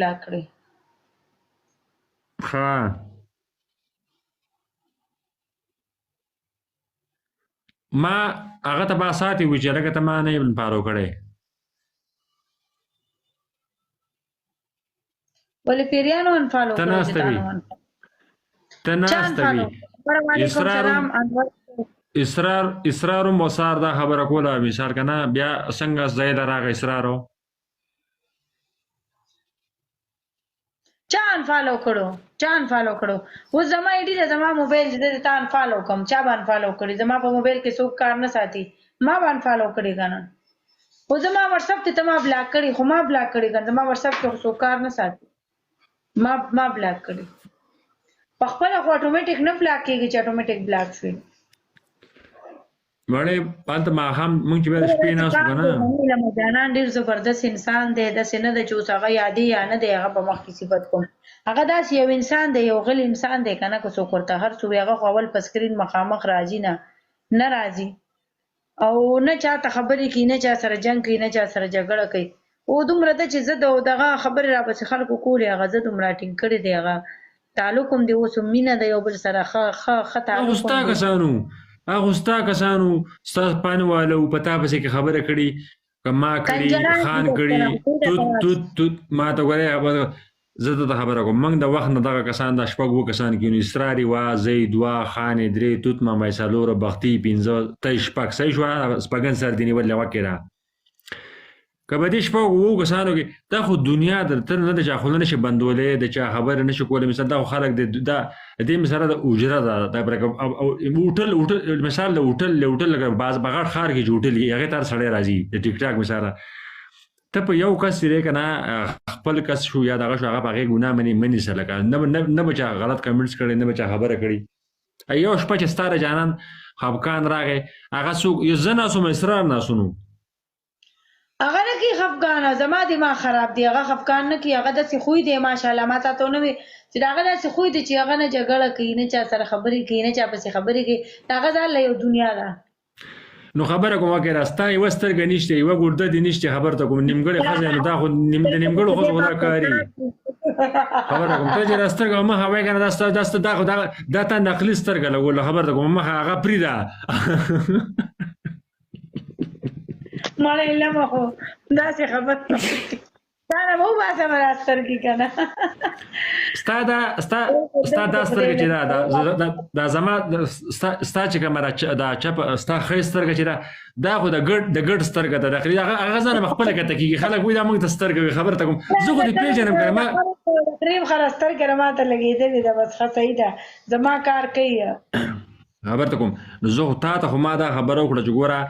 بلاک کړی. ښه ما هغه ته با ساتي وی چې لکه ته ما نه ابن پارو کړی. ولې پیریانو انفالو ته کړو چې ناسته تا وي، نه انفالو؟ ته چا ناسته انفالو؟ وي. وعلیکم اسرار سلام انور. اسرار اسرار موسار دا خبره کوله مثال کنه، بیا څنګه ځای له راغی اسرارو؟ چا انفالو کړو؟ چا انفالو کړو؟ اوس زما ایډي ده، زما موبایل دې ته انفالو کوم؟ چا به انفالو کړي؟ زما په موبایل کې څوک کار نه ساتي، ما به انفالو کړي کنه؟ خو زما واتس اپ ته ما بلاک کړي، خو ما بلاک کړي کنه؟ زما واتس اپ کې خو څوک کار نه ساتي، ما بلاک کړي په خپله، خو اتوماتیک نه بلاک کیږي چې اتوماتیک بلاک شي. مړې هلته ماښام مونږ چې بیا د شپې ناست وو که نه، جانان ډیر زبردست انسان دی، داسې نه ده چې اوس هغه یادې یا نه دی، هغه په مخ کې صفت کوم. هغه داسې یو انسان دی، یو غل انسان دی که نه، که څوک ورته هر څه وي، هغه خو اول په سکرین مخامخ راځي، نه نه راځي او نه چاته خبرې کوي، نه چا سره جنګ کوي، نه چا سره جګړه کوي. او دومره ده چې زه د دغه خبرې را پسې خلکو کولې، هغه زه دومره ټینګ کړی دی، هغه تعلق هم دی، اوس هم مینه ده یو بل سره، ښه ښه ښه هغه تعلق ستا هم دی. کسانو، هغه ستا کسانو، ستا پانې والو په تا پسې کې خبره کړي که ما کړي، کنجران دي خان درسره کړي، خدای توت پاک. توت توت ما ته ګورې، زه ته خبره کوم. موږ د وخت نه دغه کسان دا شپږ اووه کسان کینو، اسراري وه، زه دوه، خان درې، توت ماما یې څلور، بختي پنځه، ته شپږ، صحیح شوه؟ سپږن سر دې نیولې وکې ده. که په دې شپږ اوو کسانو کې دا خو دنیا ده، ته نه د چا خوله نشي بندولی، د چا خبرې نشي کولی. مثال دا خو خلک د دا د دې مثال د اجره ده، دا برکه هوټل هوټل مثال د هوټل له هوټل لکه باز په غټ ښار کې چې هوټل وي، هغې ته هر سړی راځي د ټیک ټاک. مثال ته په یو کس دی که نه، خپل کس شو یا دغه شو، هغه په هغې ګناه مني مني سه، لکه نه نه به چا غلط کمنټس کړي، نه به چا خبره کړي. یو شپه چې ستا د جانان خفګان راغی، هغه څوک یو زه ناست وم، اسرار ناست نو هغه نه کی خفګان، زما دماغ خراب دی، هغه خفګان نه کی. هغه داسې خوی دی ماشاءالله، ما تاته نه وی چې هغه داسې خوی دی چې هغه نه جګړه کوي، نه چا سره خبرې کوي، نه چا پسې خبرې کوي، هغه ځان له یو دنیا ده. نو خبره کوم وکړه، ستا یوه سترګه نشته، یوه ګرده دې نشته، خبر ته کوم نیمګړې ښځه، نو دا خو د نیمګړو ښځو خو دا کاري. خبره کوم ته چې دا سترګه مخه وای کنه، دا ستا دا ستا دا خو دا تا نقلي سترګه لګوله. خبر ته کوم مخه هغه پریده. مړی لمه خو داسې خبر تا نه به وباسم دا سترګې که نه. ستا دا ستا ستا دا سترګه چې دا دا دا زما ستا ستا چې کومه دا چپ ستا ښۍ سترګه چې دا دا خو د ګډ د ګډ سترګه ده، داخلي هغه هغه ځانه خپله کته کېږي. خلک وایي دا موږ ته سترګه وي. خبره ته کوم زه خو دې پېژنم که نه ما دریم خره سترګه ماته لګېدلې ده، بس ښه صحیح ده، زما کار کوي. خبر ته کوم نو زه خو تا ته خو ما دا خبره وکړه چې ګوره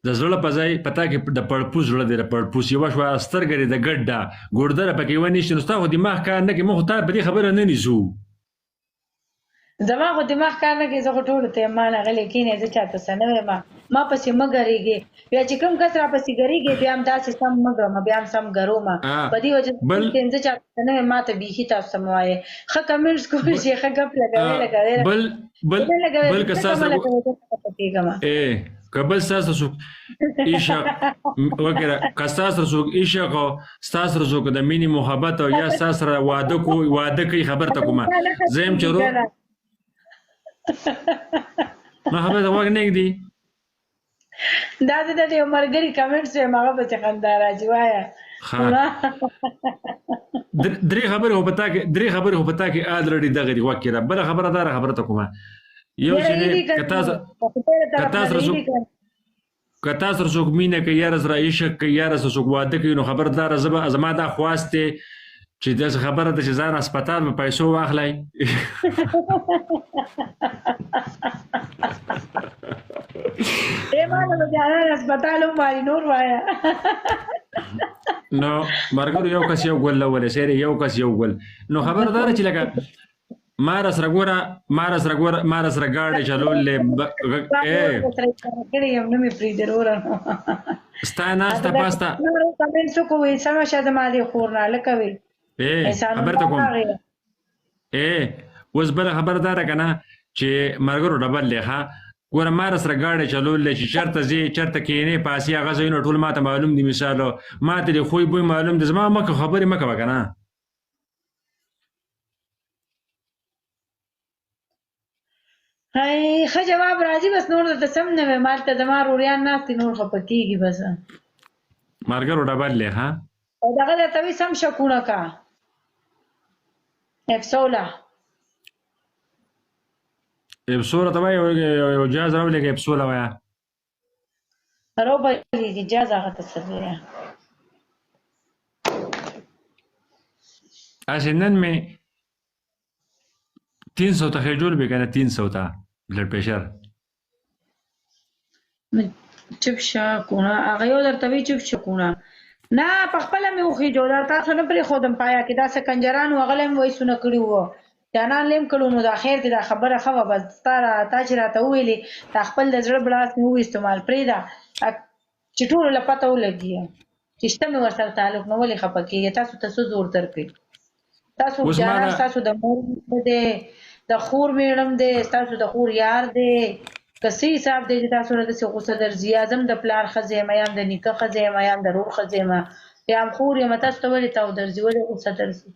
د زړه په ځای په تا کې د پړپوس زړه دی، د پړپوس یوه شوه سترګه دې د ګډ ده، ګردره پکې یوه نشته، نو ستا خو دماغ کار نه کوي، موږ خو تا په دې خبره نه نیسو. زما خو دماغ کار نه کوي، زه خو ټولو ته یم، ما نه غلې کښېنئ، زه چاته څه نه وایم، ما پسې مه ګرېږئ. بیا چې کوم کس را پسې ګرېږي بیا هم داسې سم مه ګرمه، بیا هم سم ګرومه. په دې وجه بل ټولو ته یم، زه چاته څه نه وایم، ما ته بیخي تاسو څه مه وایئ. ښه کمنټس کولی شئ، ښه ګپ لګوئ لګوئ بل بل نه لګوئ، بل که زه ستا څه سره لګوئ، زه خفه کېږم. که بل ستا سره څوک عشق وکړه، که ستا سره څوک عشق او ستا سره څوک د مینې محبت او یا ستا سره واده کو واده کوي، خبر ته کومه زه یم چې رو ما خبره ته غوږ نه ږدي. دا د یو ملګري کمنټس وایم، هغه پسې خندا راځي، وایه. ښه درې خبرې خو په تا کې درې خبرې خو په تا کې الریډي دغه دي، غوږ کې را بله خبره دا خبره ته کومه یو چې دی که تا که تا سره څوک که تا سره څوک مینه کوي یا سره عشق کوي یا سره څوک واده کوي، نو خبردار زما دا خواست دی چې داسې خبره ده چې ځان هسپتال په پیسو واخلئ. ما له جانان هسپتال هم وایي، نور وایه. نو مرګرو یو کس یو ګل لولې سره یو کس یو ګل. نو خبره دا ده چې لکه ما را سره ګوره، ما را سره ګوره، ما را سره ګاډی چلولې کړی یم، نه مې پرېږدي وروره. ستا ناسته پاسته کمنټس وکړو، سمه شه زما دې خور نه لکه وي. خبر ته کوم اوس بله خبره دا ده که نه چې ملګرو ډبل دی. ښه ګوره ما سره ګاډی چلولې چې چېرته ځې چېرته کښېنې پاسې هغه ځایونه ټول ما ته معلوم دي. مثال ما ته د خوی بوی معلوم دی، زما مکه خبرې مه کوه که نه. هاي ښه جواب راځي بس نور درته سم نه وایم، هلته زما روریان ناست دي، نور خفه کېږي بس. ملګرو ډبل دی ها. او دغه درته وي سم شکونه کا اف سوله. اف سوله ته وایي یو جاز راولېږه، اف سوله وایه. رو به لېږي جاز هغه ته څه دی. هسې نن مې 300 ته خېجول به کنه، 300 ته بلډ پرېشر. چپ شه کونه، هغه یو درته وی چپ شه کونه. نه په خپله مې وخېجو، دا تاسو نه پرېښودم پایا کې، دا څه کنجران وو هغه له مې وایسونه کړي وو، جانان له هم کړي وو، نو دا خیر دی، دا خبره ښه وه بس. تا چې راته وویلې دا خپل د زړه بړاس مې وویستو، مال پرېږده چې ټولو له پته ولګي چې شته مې ورسره تعلق، نو ولې خفه کېږي؟ تاسو ته څه زور درکړي؟ تاسو جانان ستاسو د مور دی، د خور مېړم دی، ستاسو د خور یار دی، که څه حساب دی چې تاسو له داسې غوسه درځي؟ یا زه هم د پلار ښځه یم، یا هم د نیکه ښځه یم، یا هم د ورور ښځه یم، یا هم خور یم، تاسو ته ولې تاو درځي، ولې غوسه درځي؟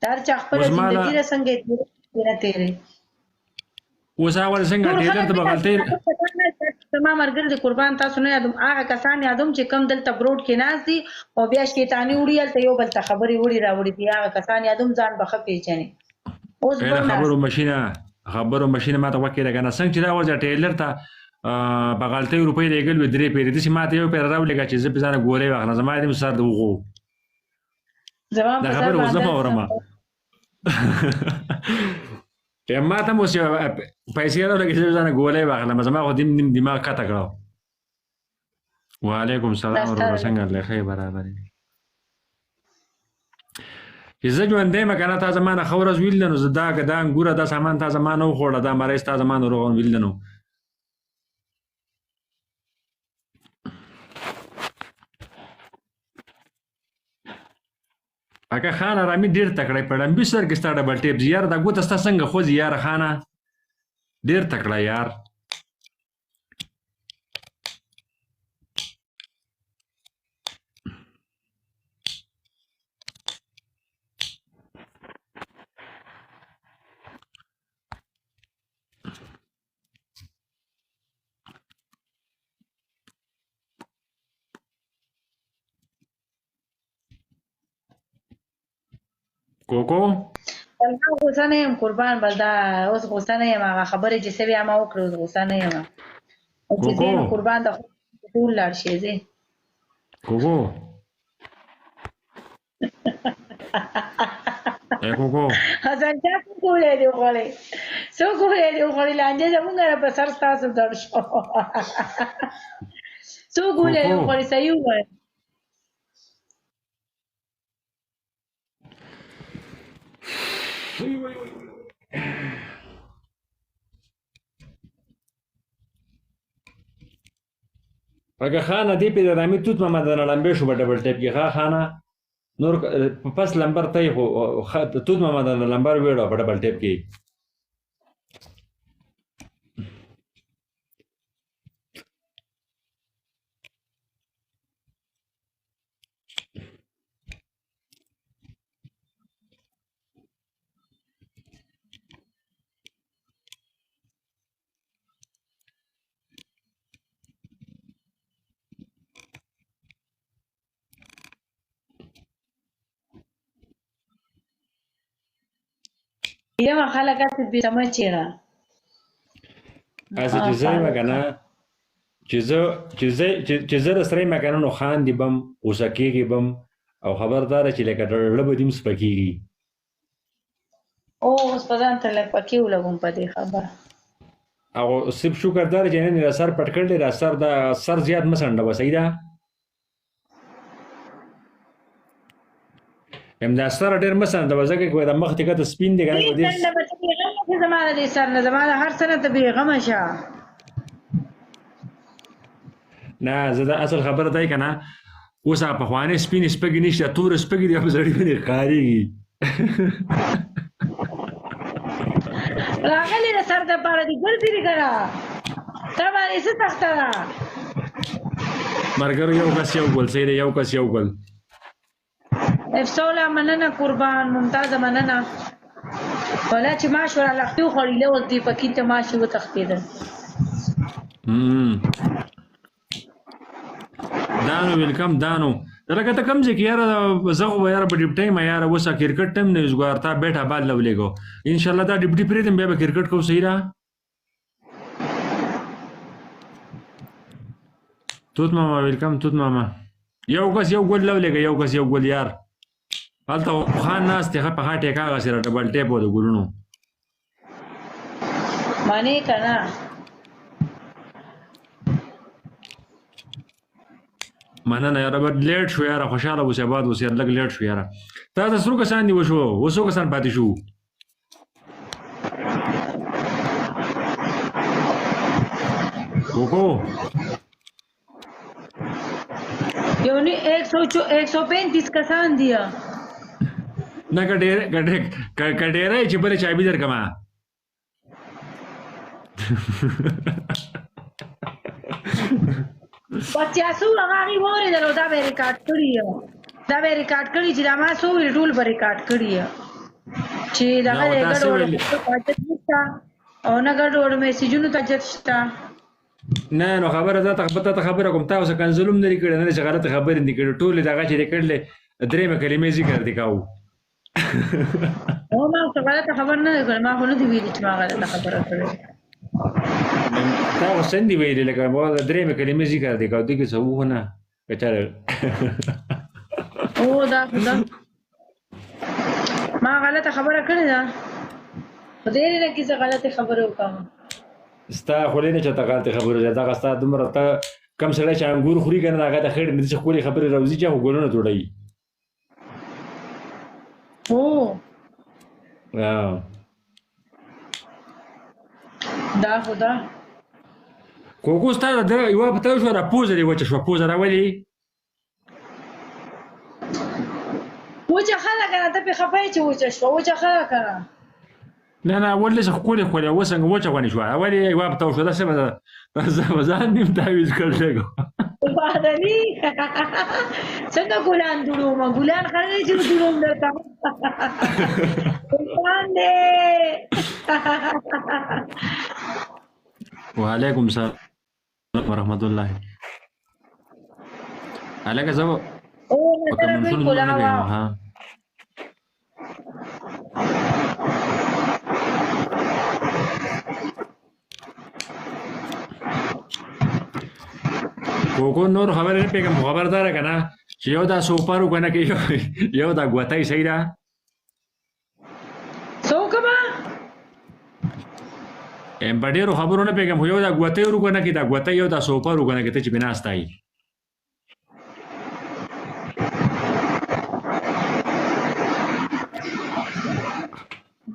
د هر چا خپله زندګي ده، څنګه یې تېروي نه تېروي. اوس هغه ولې څنګه ټیلر ته به غلطۍ زما ملګري د قربان تاسو نه یادوم، هغه کسان یادوم چې کوم دلته بروډ کې ناست دي او بیا شیطاني وړي، هلته یو بل ته خبرې وړي راوړي دي، هغه کسان یادوم، ځان به ښه پېژني. اوس به خبرو مشینه، خبرو مشینه ماته وکړه که نه، څنګه چې دا وځه ټیلر ته په غلطۍ روپۍ لېږل وي 3 پیرې، داسې ماته یو پېره راولېږه چې زه په ځانه ګولۍ واخلم، زما دې سر د وغو. زما دا خبره اوس زه اورم. ما ته هم اوس پیسې راولېږه چې زه ځانه ګولۍ واخلم، زما خو دیم نیم دماغ کته کړو. وعلیکم سلام وروره، څنګه له ښه برابر یې؟ چې زه ژوندی یم که نه، تا زما نه ښه ورځ ویل نو زه دا که دا انګوره دا سامان تا زما نه وخوړه، دا مرۍ ستا زما نه روغن ویل نو. اکه خان آرامي ډېر تکړه په ړمبي سر کې ستا ډبل ټیپ یار، دا ګوته ستا څنګه خوځي یار خانه، ډېر تکړه یار. کوکو زه غوسه نه یم قربان، بس دا اوس غوسه نه یم، هغه خبرې چې سوي ما وکړې اوس غوسه نه یم. چې ځې نو قربان د ټول لاړ شي ځې. کوکو ای کوکو حسن چا څو ګولې دې وخوړې، څو ګولې دې وخوړې؟ لانجه زمونږ را په سر ستاسو دړ شو. څو ګولې دې وخوړې؟ صحیح ووایه. اګه خانه دې په رامي توت محمد نه لمبه شو په ډبل ټیپ کې ښه خانه نور پس لمبر ته خو توت محمد نه لمبر ویړو په ډبل ټیپ کې. یمه خلک هسې بې سمه چیړه. هسې چې زه یم که نه، چې زه چې زه چې زه د سره یم که نه، نو خاندي بم، غوسه کېږي بم، او خبردار چې لکه ډړه به دې هم سپکېږي. او اوس په ځان ته لږ پکې ولګوم په دې خبره. او صرف شکر دار چې نن دا سر پټ کړی، دا سر دا سر زیات مه څنډوه، صحیح ده؟ یم دا سر ډېر مه څنډوه، ځکه که دا مخ دې کته سپین دی که نه، دې څنډه به ته بېغمه شې زما د دې سر نه، زما د هر څه نه ته بېغمه شه. نه زه د اصل خبره دی که نه، اوس هغه پخوانۍ سپینې سپږې نشته، تورې سپږې دي، په سړي باندې ښکارېږي. راغلې د سر دپاره دي ګرځي دي که نه، تا باندې څه سخته ده؟ ملګرو یو کس یو ګل، صحیح دی، یو کس یو ګل. افسوله مننه قربان، ممتازه مننه. ولا چې ماش ورا لختي وخوړې، له اوس دې پکې ته ماشي وتښتېدل. دانو ویلکم دانو. لکه ته کم ځای کې یاره، زه خو به یاره په ډیپټۍ ما یاره اوس کرکټ ټیم نه یوز ګوار تا بیټ آباد له ولېږو. ان شاء الله دا ډیپټي پرېږدم، بیا به کرکټ کوو. صحیح ده. توت ماما ویلکم. توت ماما یو کس یو ګل لولېږه، یو کس یو ګل یار. هلته خان ناست دی، ښه په ښه ټیکا هغسې را ډبل ټیپ و د ګلونو. معنی که نه؟ مننه یاره، بس لیټ شو یاره. خوشحاله اوسې، آباد اوسې. لږ لیټ شو یاره. تا ته څو کسان دي وشو؟ اوس څو کسان پاتې شو؟ کوکو یو نی 135 کسان دي. نه که ډېر که ډېری چې بلې چابي درکمه. پچاسو هغه هغې واورېدل او دا به یې ریکارډ کړي، دا به یې ریکارډ کړي چې دا ما څه وویل، ټول به ریکارډ کړي چې دغه نه، دی. تاسې ګډ وډ ویلي. حاجت نشته او نه ګډ وډ میسجونو ته حاجت شته. نه نو خبره ده، ته خبره کوم. تا اوس کنزلوم نه کړې، نه چې غلطه خبرې دي کړې. ټولې دغه چې دې کړلې درېیمه کلمې ذکر دي کاوه. او ما څه غلطه خبر نه ده کړې، ما خو نه دي ویلي چې ما غلطه خبره کړې. تا خو څنګه ویلي، لکه ما د درېیمې کلمې ذکر دي کاوه، دې کې څه وو نه که چېرې. او دا خو ده، ما غلطه خبره کړې ده، خدای دې نه کړي زه غلطې خبرې وکړم. ستا خولې نه چاته غلطې خبرې راځي. دغه ستا دومره ته کم سړی چې انګور خوري که نه، هغه د خېټې نه داسې ښکلې خبرې راوځي چې هغه ګلونه جوړوي. او دا خو ده. کوکو ستا د یوه په تاو شوه، را پوزه دې وچه شوه. پوزه راولي. وچه ښه ده که نه؟ ته پرې خفه یې چې وچه شوه. وچه ښه ده که نه؟ نه نه، اول داسې ښکلې ښکلې، اوس څنګه وچه غوندې شوه. اول یې یوه په تاو شوه، داسې به زه به ځان نیم تاویز کړ لږ. بادني څنګه ګلان جوړوم؟ ګلان ښه دی چې جوړوم درته. ګلان دی. وعلیکم السلام ورحمت الله. هلکه زه او په نظر کمنټونو بالکل دومره نه هوا پوهېږم. ها کوکو نور خبرې نه پوهېږم، خو خبرداره که نه چې یو دا سوپر وکړه نه کې یو دا ګوتۍ. صحیح ده؟ څه وکړم؟ په ډېرو خبرو نه پوهېږم، خو یو دا ګوتۍ ورکړه نه کې دا ګوتۍ، یو دا سوپر وکړه نه کې ته چې پې ناسته یې.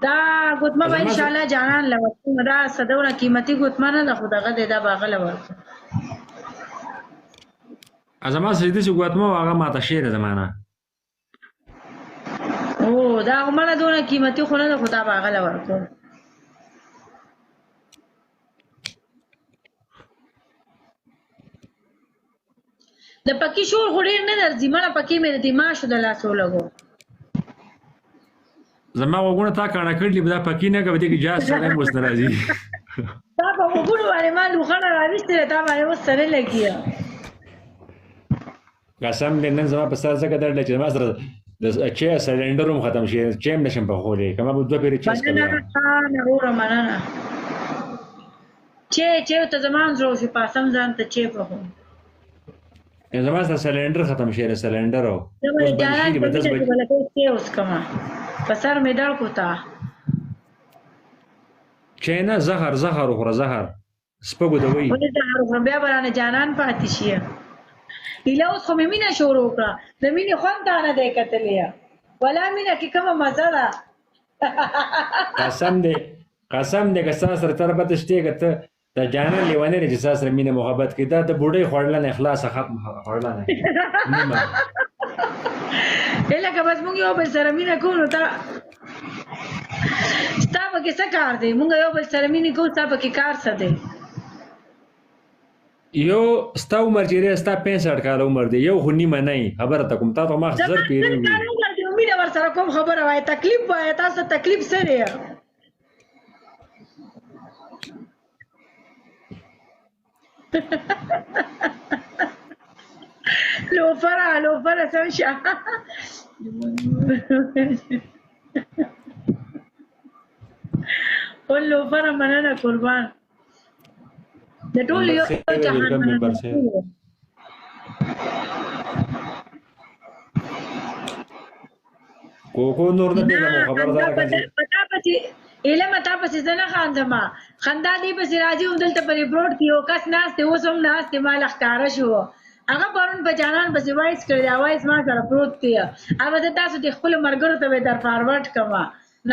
دا ګوتمه به زما ان شاء الله جانان له ورکوم. دا څه دونه قیمتي ګوتمه نه ده، خو دغه دی، دا به هغه له ورکوم. زما سره داسې ګوتمه وه، هغه ماته شوې ده زما نه. او دا خو مړه دونه قیمتي خو نه ده، خو دا به هغه له ورکوم. د پکې شور خو ډېر نه درځي مړه، پکې مې د دماشو د لاس ولګو. زما غوږونه تا کاڼه کړي، دا پکې نه کوي، دې کې جاز سره هم اوس نه راځي. تا په غوږونو باندې ما لوخړه راویستې ده، تا باندې اوس څه نه لګي. قسم دې نن زما په سر ځکه درد چې زما سره د چای سلنډر هم ختم شي، چای هم نشم پخولی، که ما به دوه پیرې چای څښلی. مننه خان وروره، مننه. چې ته زما هم زړه وشي، پاسم ځان ته چې پخوم. زما سره سلنډر ختم شي، سلنډر زه اوس به بند جانان شوي په به 10 مینه کې بجې. به لکه چای وڅښم، په سر مې دړ کو تا. چای نه، زهر زهر وخوره، زهر سپږو ته وایي. ولې زهر وخورم؟ بیا به رانه جانان پاتې شي. ایله اوس خو مې مینه شروع کړه، د مینې خوند تا نه دی کتلی، ولا مینه کې کومه مزه ده. قسم دې، قسم دې که ستا سره تر پته شته که ته د جانان لیونی دی چې ستا سره مینه محبت کوي. دا د بوډۍ خوړلنه خلاصه ختم خوړلنه نیمه. لکه بس موږ یو بل سره مینه کوو، نو تا ستا پکې څه کار دی؟ موږ یو بل سره مینه کوو، ستا پکې کار څه دی؟ یو ستا عمر چې دی، ستا 65 کاله عمر دی، یو خو نیمه نه یې. خبره ته کوم، تا ته ما زما زر پیرې 100 وي. کاله عمر دی، مینه ورسره ورسره کوم خبره وایه، تکلیف وایه، تاسو ته تکلیف څه دی؟ لوفره لوفره سم شه. ول لوفره مننه قربان د ټول ممبر یو صاحب جهان ویلکم مننه. ممبر صاحب. کوکو نور نه نه پیژنم خندا خبردار پتا کنځي. پتا پسې علم تا پسې زه نه خاندم، خندا دې پسې راځي. هم دلته په بروډ کې یو کس ناست دی، اوس هم ناست دی، ما له ښکاره شو. هغه پرون په جانان پسې وایس کړی دی، وایس ما سره پروت دی. هغه زه تاسو د خپلو ملګرو ته به در فارورډ کړم،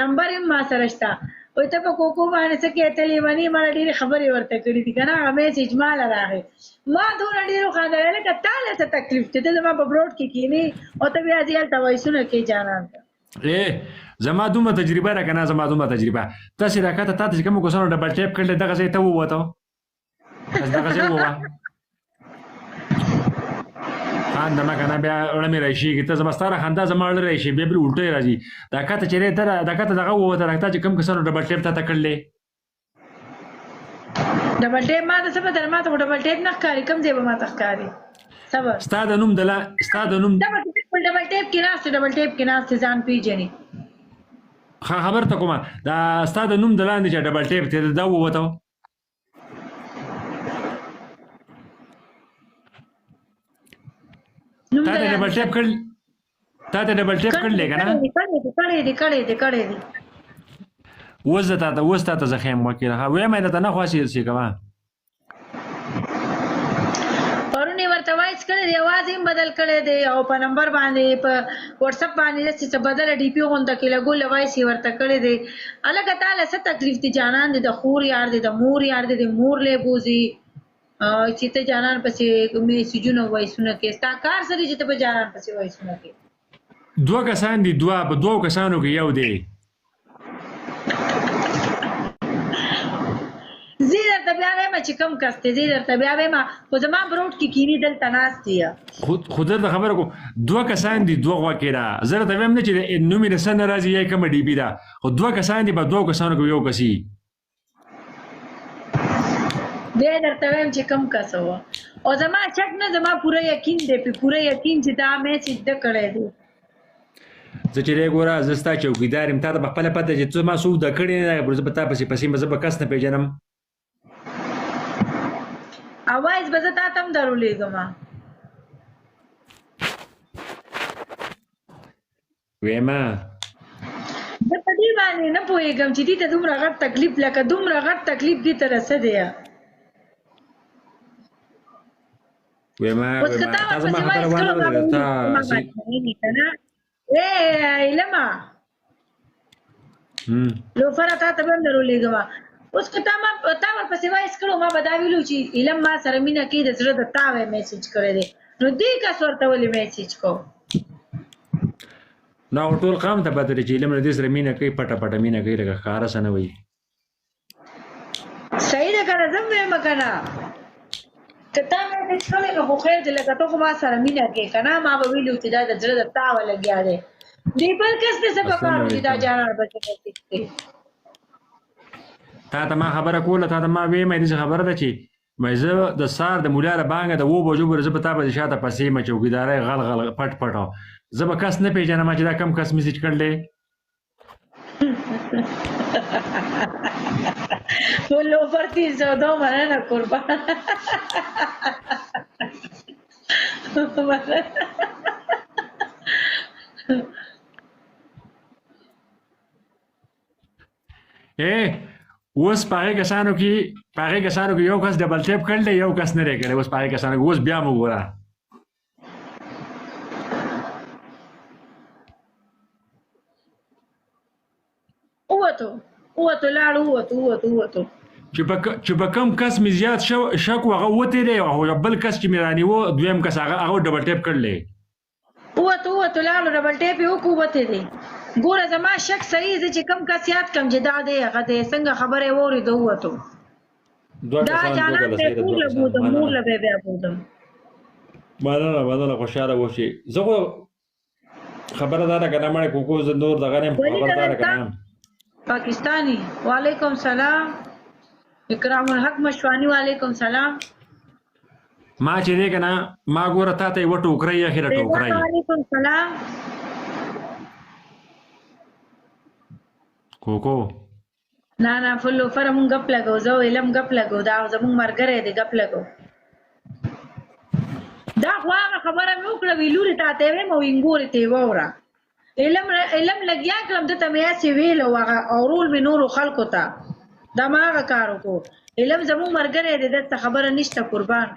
نمبر هم ما سره شته. وایي ته په کوکو باندې څه کوې، ته لېونی؟ ما له ډېرې خبرې ورته کړې دي که نه. هغه میسج ما له راغی، ما دومره ډېر وخندل. لکه تا له څه تکلیف دی، ته زما په بروډ کې کښېنې او ته بیا ځې هلته وایسونه کوې جانان ته. اے زما دومره تجربه ده کنه، زما دومره تجربه. تاسو راکته تاسو چې کوم کسانو ډبل ټیپ کړل دغه ځای ته ووته، تاسو دغه ځای ووه خان دمه کنه، بیا اړه مې راشي ته زما ستاره خندا زما اړه راشي، بیا بل الټه راځي. دا کته چې ته دا کته دغه ووته راکته چې کوم کسانو ډبل ټیپ تا ته کړلې. ډبل ټیپ ما ته څه پته ده، ما ته خو ډبل ټیپ نه ښکاري. کوم ځای به ما ته ښکاري؟ صبر ستا د نوم دلا ستا د نوم دا به په ډبل ټیپ کې ناست، ډبل ټیپ کې ناست ځان پیژني. خبر ته کومه دا ستا د نوم دلاندې چې ډبل ټیپ ته دا ووته. نوم تا ته د ډبل لاندې ټیپ کړل، تا ته ډبل ټیپ کړی کړل دی کنه. کړی دی کړی دی کړی دی کړی دی. اوس زه تاته اوس تاته زه ښیم وکیل ها وایم درته نه خاصې څه کوه. پرون یې ورته وایس کړی دی، اواز یې هم بدل کړی دی او په نمبر باندې په واتساپ باندې داسې څه بدله ډي پي غونته کې لګول وایس یې ورته کړی دی. هلکه تا له څه تکلیف دی؟ جانان دی د خور یار دی، د مور یار دی، د مور له بوځي چې ته جانان پسې میسجونه وایسونه کوې. ستا کار څه دی چې ته په جانان پسې وایسونه کوې؟ دوه کسان دي، دوه په دوو کسانو کې یو دی. زه درته بیا وایم چې کوم کس دی، زه درته بیا وایم، خو زما بروډ کې کینی دلته ناست دی. خو درته خبره کوم، دوه کسان دي، دوه غوږ ده. زه درته وایم نه چې نوم یې څه نه راځي یا کومه ډي پي ده، خو دوه کسان دي، په دوو کسانو کې یو کس یي. بیا درته وایم چې کوم کس و. او زما شک نه، زما پوره یقین دی، په پوره یقین چې دا میسج ده کړی دی. زه چې دی ګوره، زه ستا چوکیدار یم، تا ته په خپله پته چې ته ما څوک د کړې نه ده، زه به تا پسې پسې یم، زه به کس نه پېژنم. اواز به زه تا ته هم درولېږم. ویمه زه په دې باندې نه پوهېږم چې دې ته دومره غټ تکلیف، لکه دومره غټ تکلیف دې ته رسه دی. ویمه اوس که ویمه تا تا زما ورپسې خبره وایس وانه کړو ما ورېده به تا ویل ما باندې که نه. ای علمه لوفره تا ته به هم درولېږم. اوس که تا ما تا ورپسې وایس کړو، ما به دا ویلو چې علم ما سره مینه کوي، د زړه د تاوی میسج کړی دی، نو دې کس ورته ولې میسج کو؟ نو ټول قام ته پته دی چې علم له دې سره مینه کوي، پټه پټه مینه کوي، لکه ښکاره څه نه وایي. صحیح ده که نه؟ زه هم وایم که نه، که تا میسج کړی نو خو خیر دی، لکه ته خو ما سره مینه کوې که نه. ما به ویلو چې دا د زړه د تاوه لګیا دی، دې بل کس ته څه اصلا پکار نه و چې دا ویل. جانان پسې میسج کوي؟ تا ته ما خبره کوله، تا ته ما ویمه داسې خبره ده چې مې زه د سهار د مولا له بانګه د 7 بجو پورې زه په تا پسې شاته پسې یم، چوکیدارۍ غل غل پټ پټ، زه به کس نه پېژنم چې دا کم کس میسج کړل دی. لوفر 302 مننه قربان. اے اوس په هغې کسانو کې، په هغې کسانو کې یو کس ډبل ټیپ کړل دی، یو کس نه دی کړی. اوس په هغې کسانو کې اوس بیا مو ګوره. ووتو ووتو لاړ ووتو ووتو ووتو. چې په کم کس مې زیات شک و هغه وتی دی، او بل کس چې مې رانیوه دویم کس هغه ډبل ټیپ کړل دی. ووتو ووتو لاړو، ډبل ټیپ یې وکړو، وتی دی. ګوره زما شک صحیح، زه چې کم کس یاد کم چې دا دی هغه دی، څنګه خبره یې واورېده ووتو. دوه دا کسان دوه جانان کله به صحیح ده، کور دوه له کسان. بوتم، مور مننه له به بیا بوتم. مننه مننه، خوشحاله اوسې. زه خو خبره دا ده که نه مړی کوکو زه نور دغه نه یم، خو ولی خبره دا ده که کله نه. پاکستانی وعلیکم سلام، اکرام الحق مشوانی وعلیکم سلام. ما چې دی که نه، ما ګوره تا ته یوه ټوکرۍ اخیره ټوکرۍ. وعلیکم سلام. کوکو نه نه فل اوفر مونږ ګپ لګو، زه علم ګپ لګو، دا زمونږ مرګره دی ګپ لګو. دا خو هغه خبره مې وکړه، وی لورې تا ته ویم او انګورې ته یې واوره. علم علم لګیا کړم، ده ته مې هسې ویل او هغه اورول مې نورو خلکو ته، دا ما هغه کار وکړو. علم زمونږ ملګری دی، دلته خبره نشته قربان.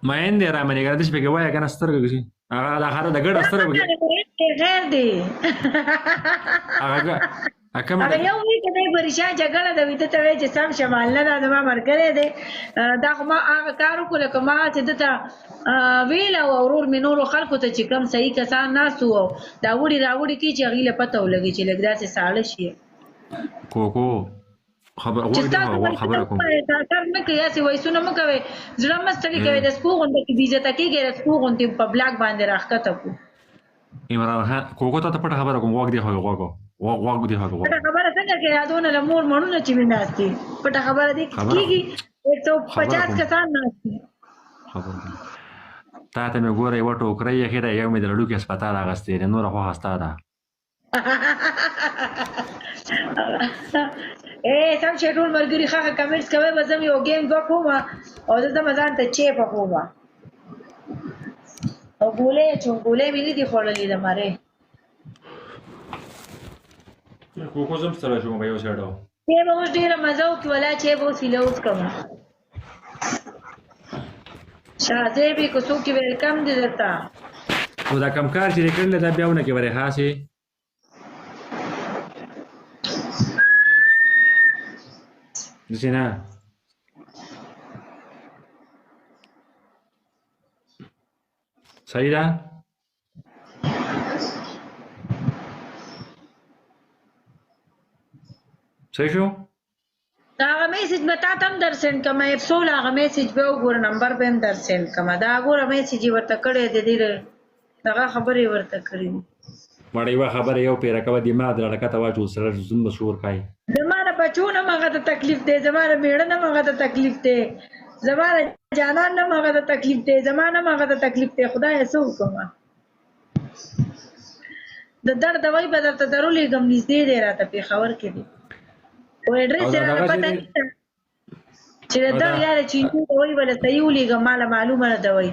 مین دی را باندې کنه، داسې پکې وایه که نه سترګه کښې هغه د هغه د ګډه سترګه پکې غیر دی. هغه کومه هغه یو وی که دی برشا جګړه ده، وی ده ته وایي چې سم شمال نه ده، زما ملګری دی. دا خو ما هغه کار وکړو لکه ما چې ده ته ویل او ورور مې نورو خلکو ته چې کوم صحیح کسان ناست وو دا وړي راوړي کی چې هغوی له پته ولګي چې لږ داسې ساړه شي. کوکو خبر چې غوږ دی ستاسو خبره کوم اثر نه کوي، هسې وایسونه مه کوئ، زړه مه ستړي کوئ. د سپو غوندې کې بېعزته کېږئ، د سپو غوندې په بلاک باندې راښکته کړو. عمران خان کوکو ته پټه خبره کوم، غوږ دی خو غوږ غوږ دی خو غوږ. پټه خبره څنګه کې یادونه له مور مړونه چې وي ناست دي، پټه خبره دې کېږي 150 کسان ناست دي. خبره کوم تا ته مې ګوره یوه ټوکرۍ ایښې ده، یو مې د لړوکي هسپتال اخیستې ده، نوره خوښه ستا ده. اے سم شي ټول ملګري ښه ښه کمنټس کوئ، به زه یو ګیم دوه کوم او زه ځم ځان ته چای پخوم. او ګولۍ اچوم، ګولۍ مې نه دي خوړلې د مرۍ. کوکو زم ستړی شوم په یو سایډ. چای به اوس ډېره مزه وکړي، ولا چای به اوس ایله وڅکم. شاه زیب که څوک ویلکم دی درته. خو دا کم کار چې دې کړل دا بیا ونه کې ورې خاصې. داسې نه صحیح ده؟ صحیح شو؟ هغه میسج به تا ته هم در سینډ کړم، اف سول هغه میسج به وګوره، نمبر به هم در سینډ کړم. دا ګوره میسج یې ورته کړی دی، دې دغه خبرې ورته کړې دي. مړه یوه خبره یو پیره کوه، دماغ دې راکته واچول سره زوم شور کوي. زما د بچو نه هم هغه ته تکلیف دی، زما د مېړه نه هم هغه ته تکلیف دی، زما د جانان نه هم هغه ته تکلیف دی، زما نه هم هغه ته تکلیف دی. خدایه څه وکړم؟ د درد دوایي به درته درولېږم، نږدې دی راته پېښور کې دی، خو اډرس یې راته پته نشته چې د درد یا د چینجو دوایي به له صحیح ولېږم، ما له معلومه نه دوایي.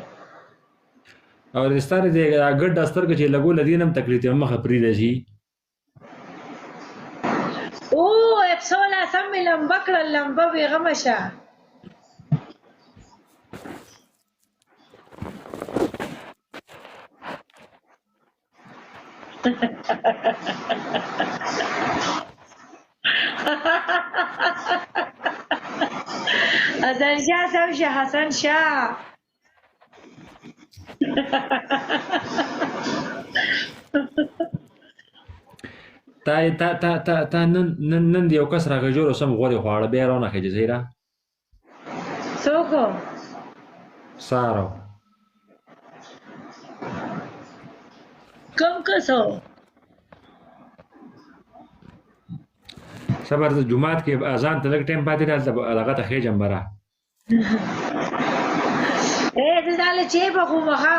او د سترګې د ګډ سترګې چې لګول دي نم تکلیف دی، مخه پرې شي. او اف سولا سم مې لمبه کړل، لمبه بېغمه شه. حسن شاه سم شه، حسن شاه. تا تا تا تا تا نن نن نن یو کس راغی جوړ سم غوري خواړه بیا راونه خېږي زیرا. څوک؟ سارو. کم کسو؟ صبر د جمعات کې اذان ته لږ ټایم پاتې دی، هلته هغه ته خېږم بره. اے زه ځان له چای پخوم. ښه